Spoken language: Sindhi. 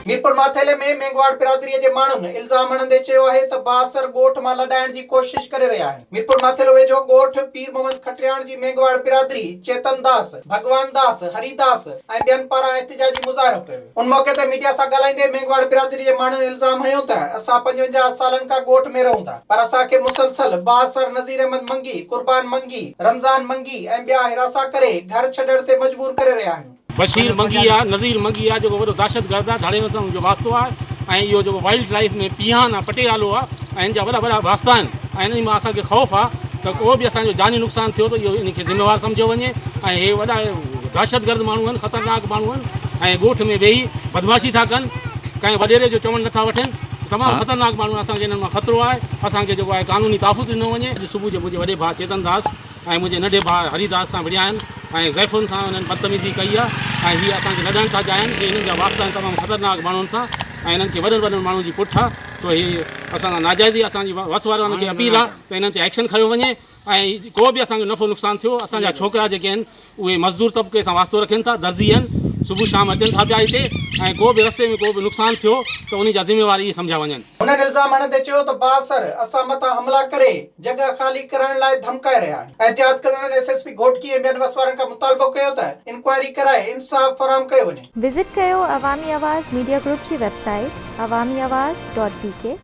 ميرپور ماٿيلي ۾ مينگهواڙ برادري جي ماڻهن الزام هڻندي چيو آهي ته بااثر ڳوٺ مان لڏائڻ جي ڪوشش ڪري رهيا آهن. ميرپور ماٿيلو ويجهو ڳوٺ پير محمد کٽياڻ جي مينگهواڙ برادري چيتن داس، ڀڳوان داس، هري داس ۽ ٻين پاران احتجاجي مظاهرو ڪيو ويو. ان موقعي تي ميڊيا سان ڳالهائيندي مينگهواڙ برادري جي ماڻهن الزام هنيو ته اسان 55 سالن کان ڳوٺ ۾ رهون ٿا پر اسان کي مسلسل بااثر نذير احمد منگي، قربان منگي، رمضان منگي ۽ ٻيا هراسان ڪري گهر ڇڏڻ تي مجبور ڪري رهيا آهن. بشير منگي آ نذير منگي آ جيڪو وڏو دهشتگرد آ ڌاڙيلن سان ان جو واسطو آ ۽ اهو جيڪو وائلڊ لائيف ۾ پيهان آ پٽيوالو آ ۽ ان جا وڏا وڏا واسطا آهن ۽ انهي مان اسان کي خوف آ ته ڪو به اسان جو جاني نقصان ٿيو ته اهو ان کي ذميوار سمجهيو وڃي ۽ هي وڏا دهشتگرد ماڻهو آهن خطرناڪ ماڻهو آهن ۽ ڳوٺ ۾ ويهي بدمعاشي ٿا ڪن ڪنهن وڏيري جو چوڻ نٿا وٺن تمام خطرناڪ ماڻهو آهن اسان کي انهن مان خطرو آهي اسان کي جيڪو آهي قانوني تحفظ ڏنو وڃي. اڄ صبح جو منهنجي وڏي ڀاء چيتن داس ۽ منهنجي ننڍي ڀاء هري داس سان وڙهيا آهن ۽ زائفن سان انهن بدتميزي ڪئي آهي ۽ هي اسان کي لڏڻ ٿا چاهين هي انهن جا واسطا آهن تمام خطرناڪ ماڻهن سان ۽ انهن کي وڏن وڏن ماڻهن جي پٺ آهي سو هي اسان سان ناجائزي اسان جي وس وارن کي اپيل آهي ته انهن تي ايڪشن کنيو وڃي ۽ ڪو به اسان جو نفعو نقصان ٿيو اسان جا ڇوڪرا جيڪي آهن اهي مزدور طبقي سان واسطو رکن ٿا درزي آهن صبح شام اچن ٿا پيا هتي ۽ ڪو به رستي ۾ ڪو به نقصان ٿيو ته انهي جا ذميوار اهي سمجهيا وڃن. هنن الزام هڻندي چيو ته بااثر اسان مٿان حملا ڪري جڳهه خالي ڪرائڻ لاء ڌمڪائي رهيا آهن. احتجاج ڪندڙن ايس ايس پي گهوٽڪي ۽ ٻين وس وارن کان مطالبو ڪيو ته انڪوائري ڪرائي انصاف فراهم ڪيو وڃي. وزٽ ڪيو عوامي آواز ميڊيا گروپ جي website Awami Awaz dot B K.